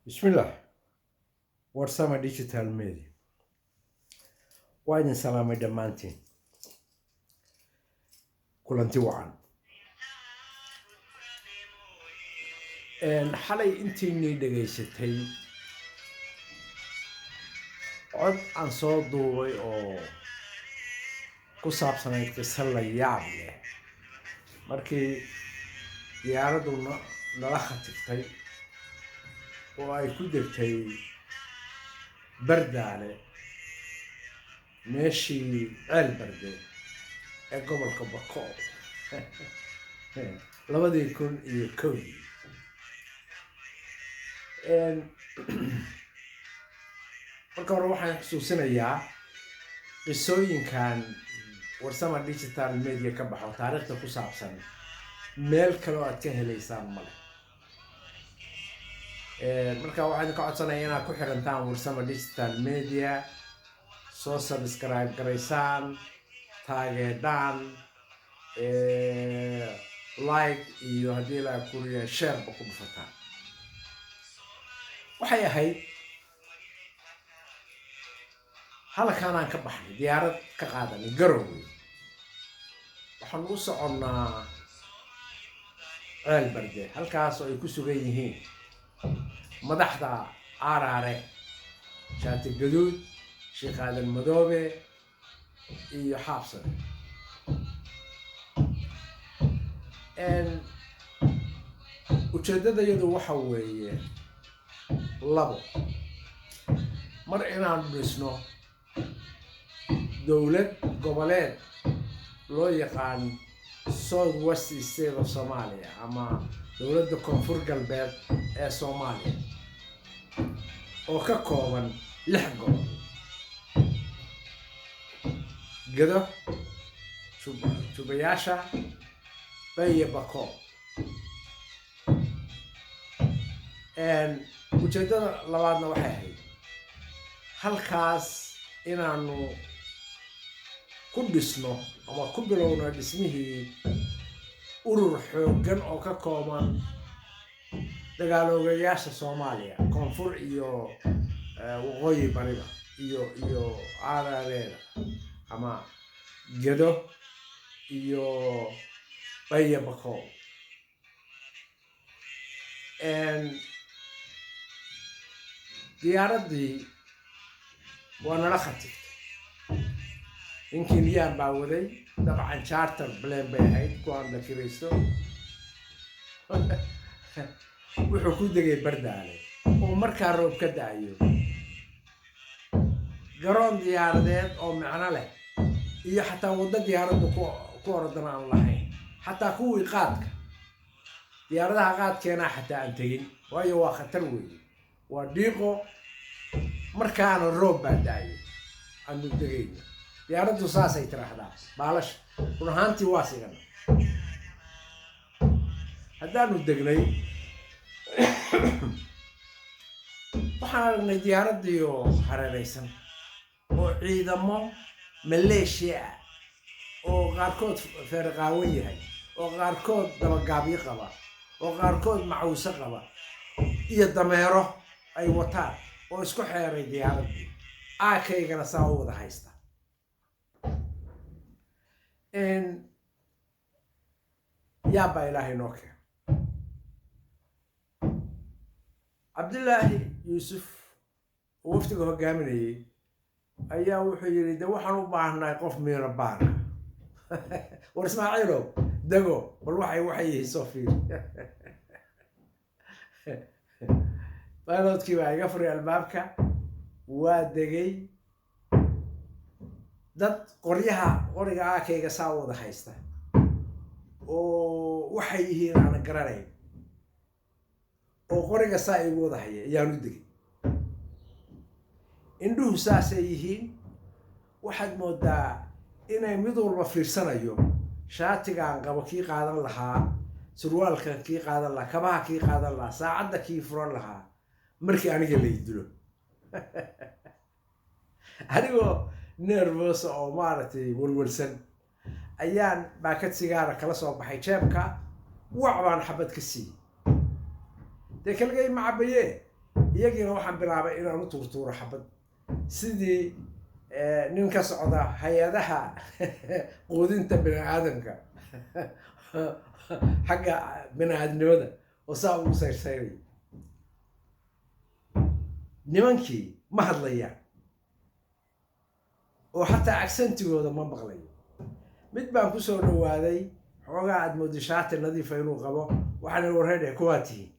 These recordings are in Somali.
Bismillah, Warsama Digital Media waa idin salaamay dhammaantiin. Kulanti wacan. Xalay intiinii dhegaysatay cod aan soo duubay oo ku saabsanayd qiso la yaab leh markii diyaaraddu nala khatirtay oo ay ku degtay Bardaale, meeshii Ceel Barde ee gobolka Bakool, 2001-dii. Marka hore waxaan xusuusinayaa qisooyinkan Warsama Digital Media ka baxo taariikhda ku saabsan meel kale oo aad ka helaysaan male. Marka waxaan idinka codsanaya inaad ku xirantaan Warsama Digital Media, soo subscribe garaysaan, taageedhaan, like iyo haddii la kuriya shareba ku dhufataan. Waxay ahayd halkaanaan ka baxnay, diyaarad ka qaadanay Garowe, waxaan u soconnaa Ceel Barde, halkaas oo ay ku sugan yihiin madaxda Aaraare, Shaati Gaduud, Sheekh Aadan Madoobe iyo Xaabsade. Ujeeddada iyadu waxa weeye labo mar: inaan dhisno dowlad goboleed loo yaqaan South West State of Somalia ama dowladda Koonfur Galbeed ee Soomaaliya oo ka kooban lix gobol: Gedo, Jubayaasha, Bay iyo Bakool. Ujeeddada labaadna waxay ahayd halkaas inaanu ku dhisno ama ku bilowno dhismihii urur xooggan oo ka kooban dagaaloogayaasha Soomaaliya, koonfur iyo waqooyi bariba iyo Aarareeda ama Gedo iyo Baya Bakool. Diyaaraddii waa nala khatigtay. Ninkii niyaan baa waday, dabcan charter plane bay ahayd kuwaan la kiraysto. Wuxuu ku degay Bardaale oo markaa roob ka da'ayo, garoon diyaaradeed oo micno leh iyo xataa waddo diyaaraddu ku orodana aan lahayn. Xataa kuwii qaadka, diyaaradaha qaadkeenaa xataa aan tegin, waayo waa khatar weeye, waa dhiiqo. Markaana roob baa da'ayo aanu degayno. Diyaaraddu saasay tiraahdaa baalasha. Run ahaantii waa sigana. Haddaanu degnay, waxaan aragnay diyaaraddii oo hareeraysan oo ciidamo maleeshiya ah oo qaarkood feerqaawan yahay, oo qaarkood dabagaabyo qaba, oo qaarkood macawse qaba iyo dameero ay wataan oo isku xeeray diyaaraddii, aakaygana saa u wada haysta. Yaabbaa Ilaahay noo keena. Cabdillaahi Yuusuf oo wafdiga hogaaminayay ayaa wuxuu yidhi: "De waxaan u baahnahay qof miiro baana. War Ismaaciilow, dego, bal waxay yihiin soo fiiri." Pilotkii baa iga furay albaabka, waa degay. Dad qoryaha, qoriga aakayga saa u wada haysta oo waxay yihiin aanan garanayn oo qoriga saa igu wada haya ayaan u degay. Indhuhu saasay yihiin, waxaad moodaa inay mid walba fiirsanayo shaatigaan qabo kii qaadan lahaa, surwaalkan kii qaadan lahaa, kabaha kii qaadan lahaa, saacadda kii furan lahaa markii aniga lay dilo. Anigoo nervous oo maaragtay walwalsan ayaan baakad sigaara kala soo baxay jeebka, wac baan xabad ka siiyey. Dee kaligay ma cabaye. Iyagiina waxaan bilaabay inaan u tuurtuuro xabad, sidii nin ka socda hay-adaha quudinta bini aadamka, xagga bini aadamnimada, oo saa ugu sayrsayraya. Nimankii ma hadlayaan oo xataa accent-igooda ma maqlayo. Mid baan ku soo dhawaaday, xoogaa aad moodo shaati nadiifa inuu qabo. Waxaan wareedhe, "Kuwaa tihiin?"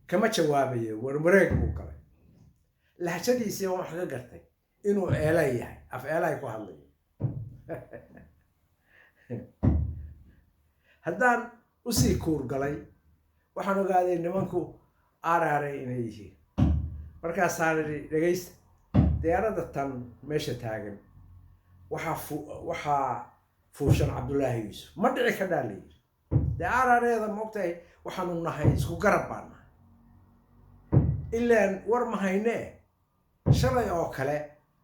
Kama jawaabayo, warwareeg buu galay. Lahjadiisii waan wax ka gartay inuu Eelay yahay, af Eelay ku hadlayo. Haddaan usii kuurgalay, waxaan ogaaday nimanku RRA inay yihiin. Markaasaan idhi, "Dhegaysta, diyaaradda tan meesha taagan waxaa fuushan Cabdullaahi Yuusuf. Ma dhici kadhaa?" La yidhi, "Dee RRA-da maogtahay, waxaanu nahay isku garab baan nahay, ilaan war ma haynee. Shalay oo kale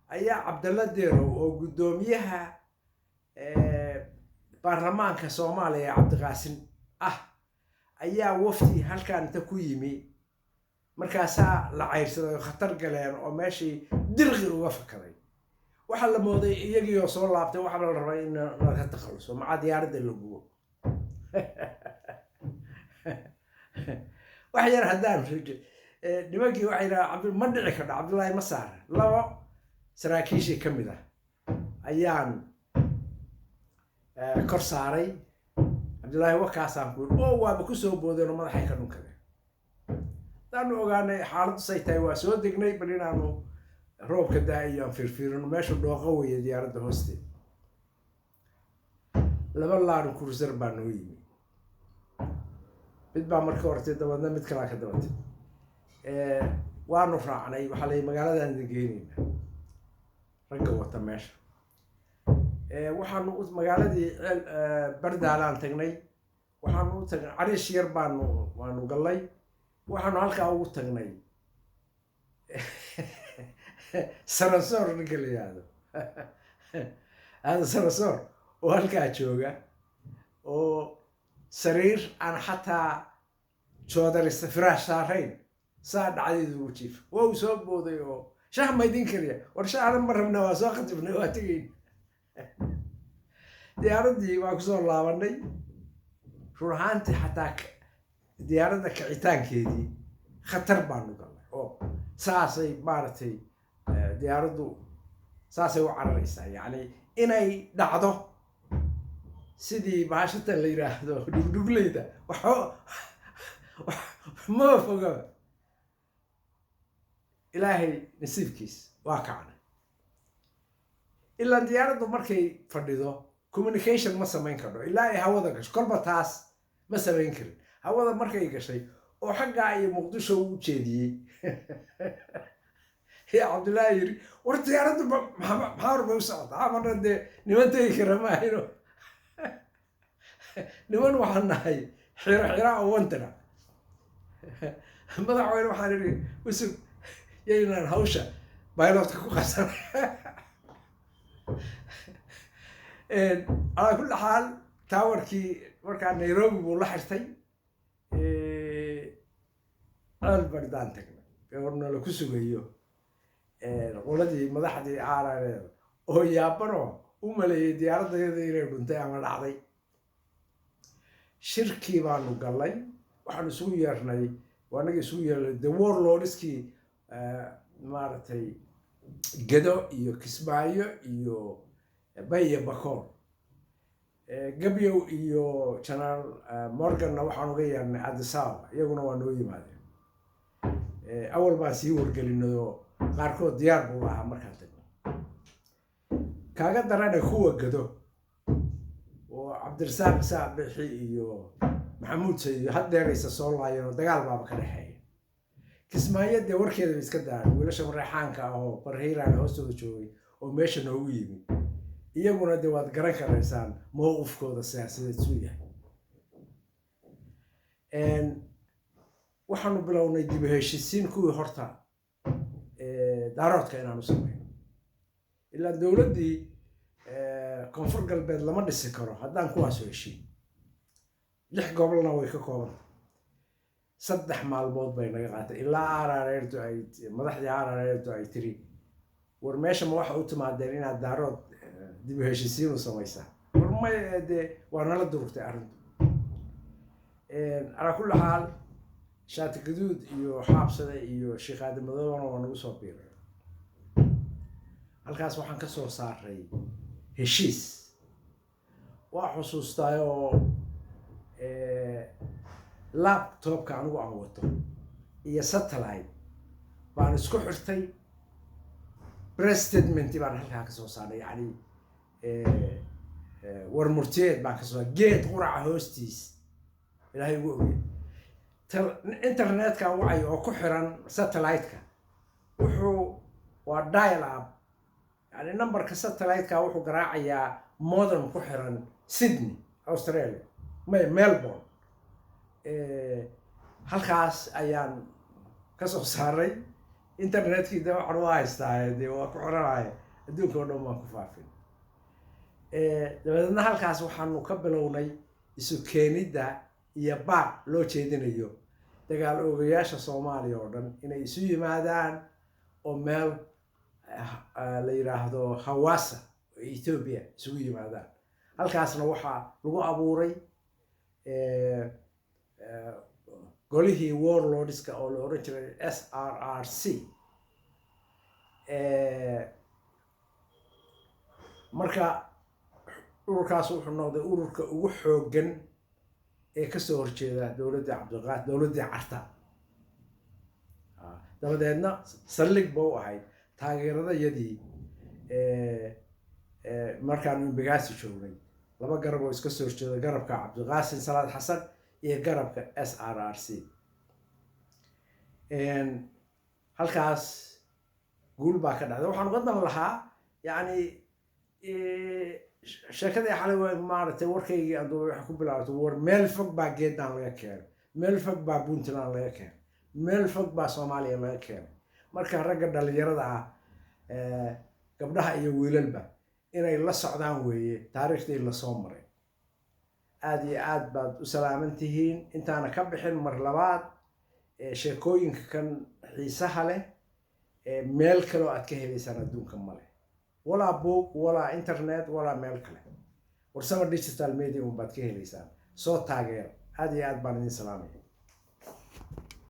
ayaa Cabdalla Derow oo guddoomiyaha baarlamaanka Soomaaliya ee Cabdiqaasin ah ayaa wafdi halkaan inta ku yimi, markaasaa la cayrsaday oo khatar galeen oo meeshii dirqi uga fakaday. Waxaa la mooday iyagii oo soo laabtay. Waxaa la rabay in laga takhaluso maca diyaaradda la gubo." Wax yar haddaan nimankii waxay yidhaha, "Cabdi ma dhici kardha, Cabdullaahi ma saara." Labo saraakiishii ka mid ah ayaan kor saaray. "Cabdullaahi wakaasaan," ku yidhi, oo waaba kusoo boodeen oo madaxay ka dhunkadeen. Haddaanu ogaanay xaaladdu say tahay, waa soo degnay, bal inaanu roobka daa-iyo aan fiirfiirino. Meeshu dhooqo weeye. Diyaaradda hoosteed laba Land Cruiser baa noo yimi. Mid baa marka hortay, dabaedna mid kalaa ka dabatay. Waanu raacnay. Waxaa la yidhi, "Magaaladaan idin geynayna." Ragga wata meesha waxaanu magaaladii Ceel Bardaalaan tagnay. Waxaanu u tagnay cariish yar baanu waanu gallay. Waxaanu halkaa ugu tagnay Sarasoor, ninka la yidhaahdo Aadan Sarasoor, oo halkaa jooga, oo sariir aan xataa joodarista firaash saarayn saa dhacdeedu ugu jiifa. Waa uu soo booday oo, "Shaah ma idin kariya?" "War shaahna ma rabna, waa soo khatifnay, waa tegayn." Diyaaraddii waa kusoo laabanay. Run ahaantii, xataa diyaaradda kicitaankeedii khatar baanu galnay, oo saasay maaragtay diyaaraddu saasay u cararaysaa, yacni inay dhacdo sidii bahashatan la yidhaahdo dhugdhugleyda, waxba maba fogaba. Ilaahay nasiibkiis waa kacnay. Ilaa diyaaraddu markay fadhido communication ma samayn karno ilaa ay hawada gasho. Kolba taas ma samayn karin. Hawada markay gashay oo xaggaa iyo Muqdisho u jeediyey, yaa Cabdullaahi yidhi, "War diyaaraddu maxaa hor bay u socotaa?" Amarna dee niman tegi kara ma ahayno, niman waxaan nahay xiro xira oo wantana. "Madaxweyne," waxaan idhi, "usug, yaynaan hawsha pilot-ka ku qabsan." Calaa kulli xaal, tower-kii markaa Nairobi buu la xirtay. Ceel Bardaan tagnay, goorna la ku sugayo qoladii madaxdii RRA-da oo yaabanoo u maleeyey diyaaradayada inay dhuntay ama dhacday. Shirkii baanu gallay. Waxaanu isugu yeernay, waa anaga isugu yeernay the warlords-kii, maaragtay, Gedo iyo Kismaayo iyo Bay iyo Bakool. Gabyow iyo Generaal Morganna waxaan uga yeernay Addis Ababa. Iyaguna waa noo yimaadeen. Awal baan sii wargelinay oo qaarkood diyaar buu ahaa markaan tagno. Kaaga darana, kuwa Gado oo Cabdirasaaq Isaaq Bixi iyo Maxamuud Sayido haddeeraysa soo laayeen oo dagaal baaba ka dhexeeya. Kismaayo dee warkeeda bay iska daan. Wiilasha Mareexaanka ah oo Barhiiraan hoostooda joogay oo meesha noogu yimi, iyaguna dee waad garan karaysaan mowqifkooda siyaasadeed suu yahay. Waxaanu bilownay dib u heshiisiin kuwii horta Daaroodka inaanu samayno, ilaa dowladdii Koonfur Galbeed lama dhisi karo haddaan kuwaasu heshiin. Lix gobolna way ka koobanta. 3 maalmood bay naga qaatay ilaa RRRtu ay, madaxdii RRRtu ay tiri: "War meesha ma waxa u timaadeen inaad Daarood dib u heshiisiin u samaysaa?" War may, dee waa nala durugtay arrintu. Calaa kulli xaal, Shaati Gaduud iyo Xaabsade iyo Sheekh Aadan Madoobana waa nagu soo biiray. Halkaas waxaan ka soo saaray heshiis. Waa xusuustaayoo laptopka anigu aan wato iyo satellite baan isku xirtay. Press statement baan halkaa ka soo saarnay, yacni war murtiyeed baan ka soo, geed quraca hoostiis. Ilaahay ugu ogey, internetka wacay oo ku xiran satellite-ka wuxuu waa dial up, yani numberka satellite-ka wuxuu garaacayaa modem ku xiran Sydney, Australia, may Melbourne. Halkaas ayaan ka soo saaray internetkii. De waxaan u haystaa, dee waa ku xiranaya, adduunka oo dhan baan ku faafin. Dabadeedna halkaas waxaanu ka bilownay isu keenidda iyo baaq loo jeedinayo dagaal oogayaasha Soomaaliya oo dhan inay isu yimaadaan oo meel la yidhaahdo Hawassa oo Ethiopia isugu yimaadaan. Halkaasna waxaa lagu abuuray golihii warlordska oo la oran jiray SRRC. Marka ururkaas wuxuu noqday ururka ugu xooggan ee kasoo horjeeda dowladdii Cabdiqaad, dowladdii Carta. Dabadeedna saldhig ba u ahayd taageeradayadii. Markaanu Embagathi joognay, laba garab oo iska soo horjeeda: garabka Cabdiqaasim Salaad Xasan iyo garabka SRRC. Halkaas guul baa ka dhacday. Waxaan uga dan lahaa, yacni, sheekadii xalay waa maaragtay warkaygii anduba waxay ku bilaabatay: war meel fog baa geedaan laga keenay, meel fog baa Puntland laga keenay, meel fog baa Soomaaliya laga keenay. Marka ragga dhalinyarada ah, gabdhaha iyo wiilalba, inay la socdaan weeye taariikhdii lasoo maray. Aad iyo aad baad u salaaman tihiin. Intaana ka bixin, mar labaad, sheekooyinka kan xiisaha leh meel kaloo aad ka helaysaan adduunka male, walaa book, walaa internet, walaa meel kale. Warsama Digital Media un baad ka helaysaan. Soo taageera. Aad iyo aad baan idin salaamaya.